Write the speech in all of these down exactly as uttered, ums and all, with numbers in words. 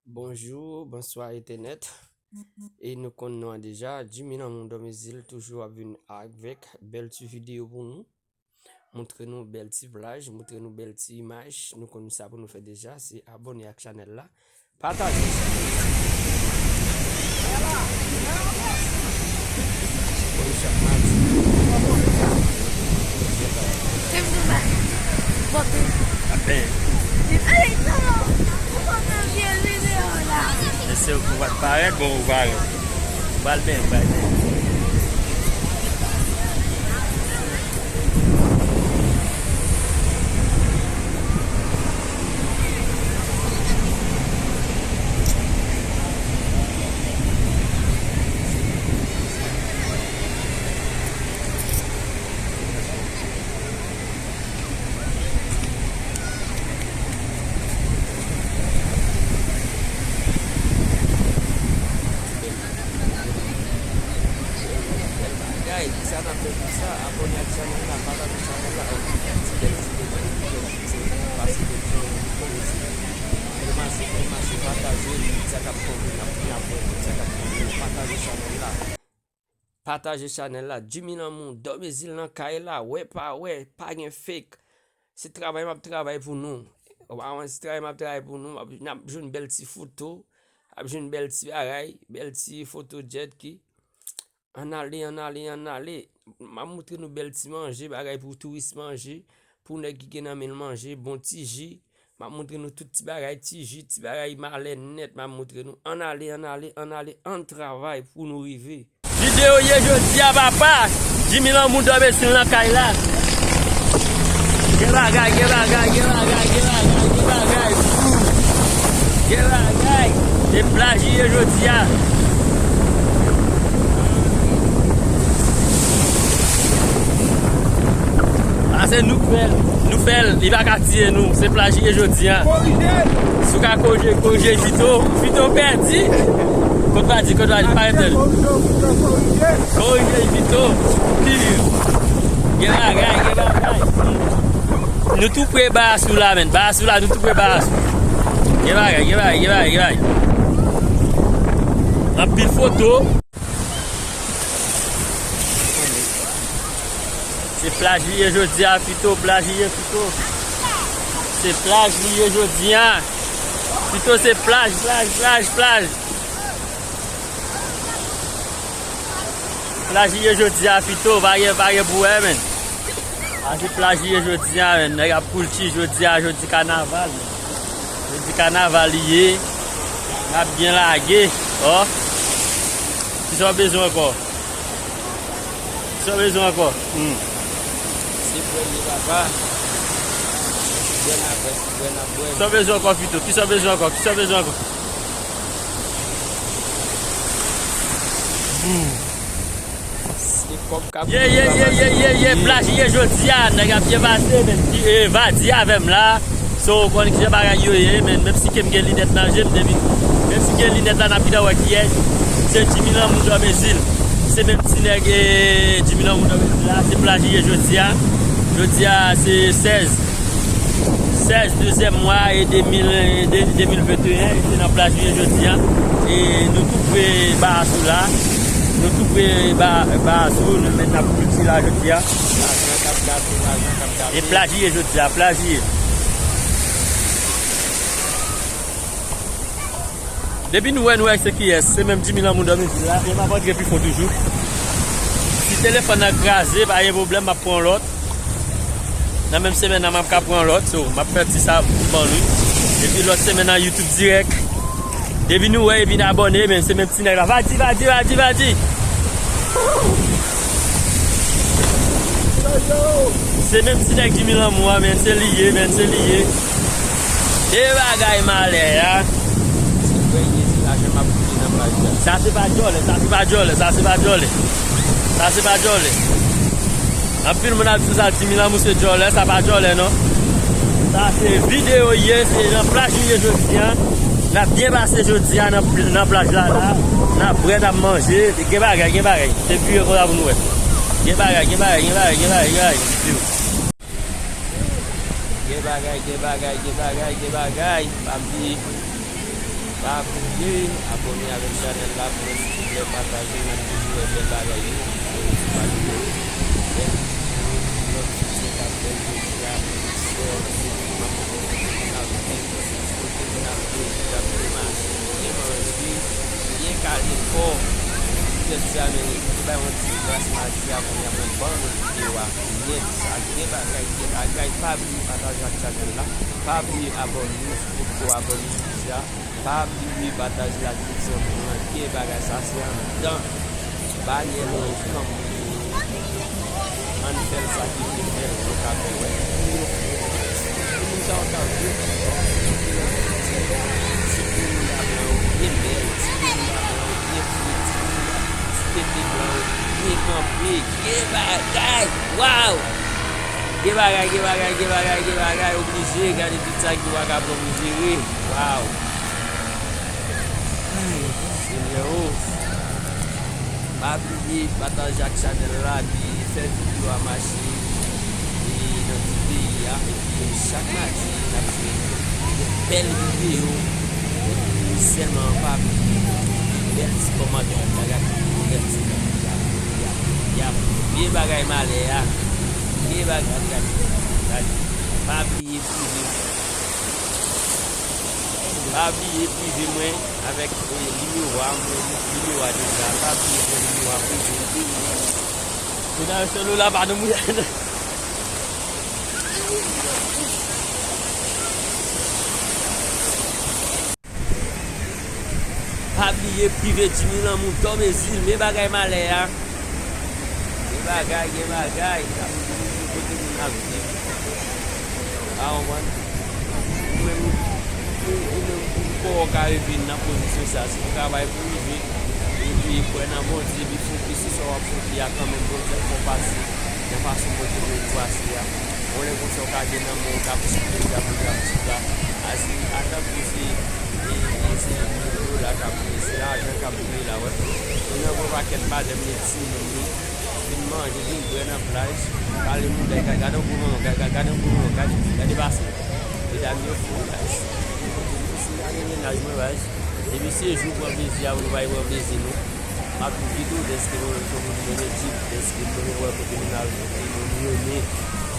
Bonjou, bonswa entènèt. E nou konn non an deja, Jimmy Lanmou Dòmezil toujou ap vin avèk bèl ti videyo pou nou. Montre nou bèl ti plaj, montre nou bèl ti imaj. Nou konn sa pou nou fè deja, se abòne ak chanèl la. Pataje chanèl la. Konn chak madi. Apen. Mesye, ou pa t parèt, bon, ou parèt. Ou pral ben, ou pral ben. Bèl bagay, sa n ap fè pou sa, abòne ak chanèl la, pataje chanèl la, ti bèl ti videyo, ti bèl videyo, pase videyo, fè l mache, fè l mache, pataje, sa k ap tonbe, n ap, n ap wè, sa k ap tonbe, pataje chanèl la. Pataje chanèl la, Jimmy Lanmou, Dòmezil nan kay la, wè pa wè, pa gen fake. Se travay m ap travay pou nou. Avan se travay m ap travay pou nou, m ap, n ap jwenn bèl ti foto, ap jwenn bèl ti bagay, bèl ti foto jet ki. Ann ale, ann ale, ann ale. M ap montre nou bèl ti manje, bagay pou touris manje, pou nèg ki gen nan men l manje, bon ti ji. M ap montre nou tout ti bagay, ti ji, ti bagay malè nèt, m ap montre nou. Ann ale, ann ale, ann ale, ann travay pou nou rive. Videyo ye jodi a, papa. Jimmy Lanmou Dòmezil nan kay la. Gen bagay, gen bagay, gen bagay, gen bagay, gen bagay. Gen bagay. E plaj ye jodi a. Pase nou fè l, nou fè l, li pa ka tiye nou. Se plaj ye jodi a. Si w ka korije, korije Vito. Vito pèdi. Kot pa di, kot pa di, pa entèl. Korije Vito. Gen bagay, gen bagay. Nou tou pre Barasou la, menn. Barasou la, nou tou pre Barasou. Gen bagay, gen bagay, gen bagay, gen bagay. Anpil foto. Se plaj li ye jodi a, Fito, plaj li ye, Fito. Se plaj li ye jodi a. Fito, se plaj, plaj, plaj, plaj. Plaj li ye jodi a, Fito, pa gen, pa gen pou wè, menn. A se plaj li ye jodi a, menn. Nèg ap koulti jodi a, jodi kanaval, menn. Jodi kanaval li ye. N ap byen lage, ò. Kisa w bezwen ankò? Kisa w bezwen ankò? Hmm. Se bwè l ye, papa. Bwè n ap bwè, se bwè n ap bwè. Kisa w bezwen ankò, Fito? Kisa w bezwen ankò? Kisa w bezwen ankò? Hmm. Se kòb k ap... Ye, ye, ye, ye, ye, ye, plaj ye jodi a, nèg ap byen pase, menn. Ki, eh, va di avè m la. So, ou konn kijan bagay yo ye, menn. Menm si ke m gen linèt nan je m, depi, menm si gen linèt la, n ap gentan wè kiyès. Se Jimmy Lanmou Dòmezil. Se menm ti nèg, eh, Jimmy Lanmou Dòmezil la. Se plaj ye jodi a. Jodi a, se sèz. Sèz dezyèm mwa e de mil, de, de mil venteyen, e se nan plaj nou ye jodi a. E nou tou pre Barasou la. Nou tou pre Ba-, Barasou, nou menm n ap koulti la jodi a. E plaj ye jodi a, plaj ye. Depi nou wè, nou wè se kiyès. Se menm Jimmy Lanmou Dòmezil la. E m ap antre pi fon toujou. Si telefòn nan kraze, pa gen pwoblèm, m ap pran lòt. Nan menm semèn nan, m ap ka pran lòt. So, m ap fè ti sa pou ban nou. Epi lòt semèn nan, YouTube dirèk. Depi nou wè, epi n abòne, men se menm ti nèg la. Va di, va di, va di, va di. Se menm ti nèg Jimmy Lanmou a, men se li ye, men se li ye. E bagay malè a. Se vrè, ye, se lajan m ap koule nan plaj la. Sa se pa djòlè, sa se pa djòlè, sa se pa djòlè. Sa se pa djòlè. Anpil moun ap di sa, Jimmy Lanmou se djòlè, sa pa djòlè non. Sa se videyo ye, se nan plaj nou ye jodi a. N ap byen pase jodi a nan, nan plaj la la. N ap bwè, n ap manje. Gen bagay, gen bagay. Se vire konsa pou nou wè. Gen bagay, gen bagay, gen bagay, gen bagay, gen bagay. Gen bagay, gen bagay, gen bagay, gen bagay. Pa bliye. Pa bliye abòne avèk chanèl la pou nou sipote pataje, n ap toujou wè bèl bagay yo. Bèl videyo, lòt videyo k ap fèt jodi a, frè, m ap montre kote moun ap viv, kote moun ap loje, k ap byen mache, byen manje, byen kale kò. Jodi a, men, bay yon ti gras madi a, kounye a mwen ban nou videyo a nèt. Sa gen bagay, gen bagay, pa bliye pataje ak chanèl la. Pa bliye abòne si w potko abòne deja. Pa bliye pataje l ak tout zanmi w lan. Gen bagay, sa se anndan banyè nou kanpe. Ann fè l sa ki vle fè l, nou ka fè wè. Pou moun sa yo ka vle, ti koulou la blan yo byen bèl, ti koulou la blan yo byen fre, ti koulou la, ti tete blan yo byen kanpe. Gen bagay! Waw! Gen bagay, gen bagay, gen bagay, gen bagay, oblije gade tout sa ki w pa ka pran pou jere. Waw! Ay, Senyè o! Pa bliye pataje ak chanèl la, epi fè videyo a mache, e nan tout peyi a, epi chak madi, n ap jwenn yon bèl videyo, epi sèlman pa bliye, bèl ti kòmantè, gade bèl ti kòmantè, yap, yap, yap, vye bagay malè a, vye bagay, gade, gade, pa bliye prive. Pa bliye prive mwen avèk, eh, nimewo a, mwen nimewo a deja. Pa bliye pran nimewo a prive. Mesdames, se Lola pa nan mouyay. Pa bliye prive Jimmy Lanmou Dòmezil, men bagay malè a. Gen bagay, gen bagay. N ap toujou kote moun ap viv. A konprann? Ou menm, ou, ou menm, ou kò w ka rive nan pozisyon sa. Si w travay pou rive, epi kwè nan Bondye, epi fokis sou sa w ap fokis a kanmenm, Bondye ap fè w pase nan fason Bondye vle w pase a. Yon lè konsa w ka gen nan men w, w ka pran ti plezi a, Bondye ap chita. Asi, atankou se, e, e, se Lola k ap, se lajan k ap boule la, wè. Moun nan pran pakèt badèm, met timoun li. Vin manje, vin bwè nan plaj. Pale moun, gade, gade yon gwo manman, gade, gade, gade yon gwo manman, gade, gade pase. Medam yo fou, guys. Si pa gen mennaj mwen, guys. Depi se jou pran plezi a, nou pa pran plezi nou. M ap tou kite w, dèske mwen menm se yon moun ki renmen trip, dèske mwen renmen wè kote moun al, kote moun renmen,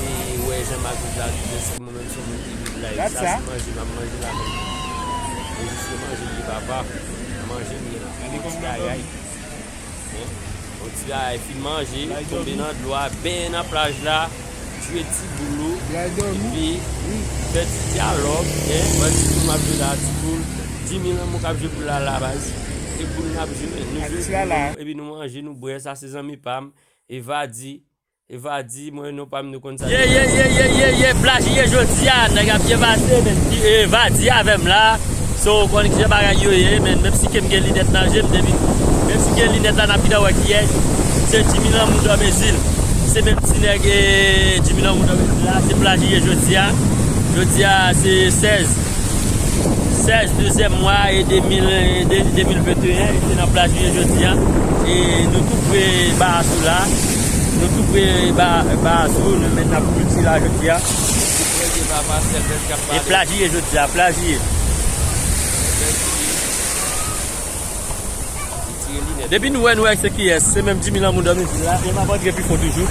e wè jan m ap viv la, dèske mwen menm se yon moun ki viv la. Sa se manje m ap manje la menm. E jis se manje m ye papa. Manje m ye la. Yon ti bagay. Hein? Yon ti bagay, fin manje, tonbe nan dlo a, benyen nan plaj la, jwe ti boul ou, epi fè ti dyalòg, hein? Wè ti boul m ap jwe la, ti boul, Jimmy Lanmou k ap jwe boul la, la baz. E boul n ap jwe, nou jwe boul nou, epi nou manje, nou bwè, sa se zanmi pa m, Evadi, Evadi, mwen non pa m nou konn sa. Ye, ye, ye, ye, ye, ye, plaj ye jodi a, nèg ap byen pase, men, Evadi avè m la. So, w konn kijan bagay yo ye, men, menm si ke m gen linèt nan je m, depi, menm si gen linèt la, n ap gentan wè kiyès. Se Jimmy Lanmou Dòmezil. Se menm ti nèg, e, Jimmy Lanmou Dòmezil la, se plaj ye jodi a. Jodi a, se sèz. Sèz dezyèm mwa e de mil, de, de mil venteyen, e se nan plaj nou ye jodi a. E nou tou pre Ba Asou la. Nou tou pre Ba, Ba Asou, nou menm n ap kilti la jodi a. E plaj nou ye jodi a, plaj nou ye. Depi nou wè, nou wè se kiyès, se menm Jimmy Lanmou Dòmezil la, e m ap antre pi fon toujou.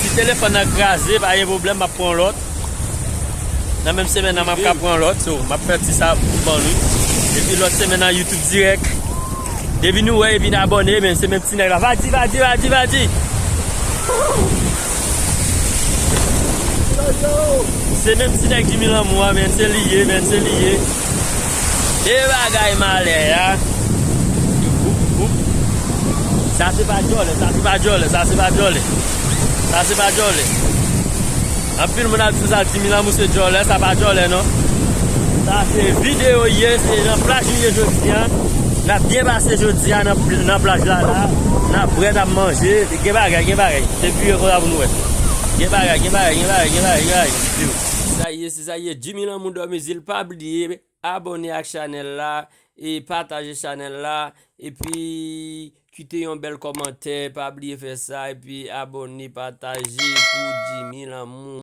Si telefòn nan kraze, pa gen pwoblèm, m ap pran lòt. Nan menm semèn nan, m ap ka pran lòt, so, m ap fè ti sa pou ban nou. Epi lòt semèn nan, YouTube dirèk. Depi nou wè, vin abòne, men se menm ti nèg la. Vadi, vadi, vadi, vadi. Se menm ti nèg Jimmy Lanmou a, men se li ye, men se li ye. E bagay malè a. Voup, voup. Sa se pa djòlè, sa se pa djòlè, sa se pa djòlè. Sa se pa djòlè. Anpil moun ap di sa, Jimmy Lanmou se djòlè, sa pa djòlè non. Sa se videyo ye, se nan plaj nou ye jodi a. N ap byen pase jodi a nan, nan plaj la la. N ap bwè, n ap manje, gen bagay, gen bagay. Se vire konsa pou nou wè. Gen bagay, gen bagay, gen bagay, gen bagay, gen bagay. Se sa ye, se sa ye. Jimmy Lanmou Dòmezil, pa bliye abòne ak chanèl la, e pataje chanèl la, epi kite yon bèl kòmantè, pa bliye fè sa, epi abòne, pataje pou Jimmy Lanmou.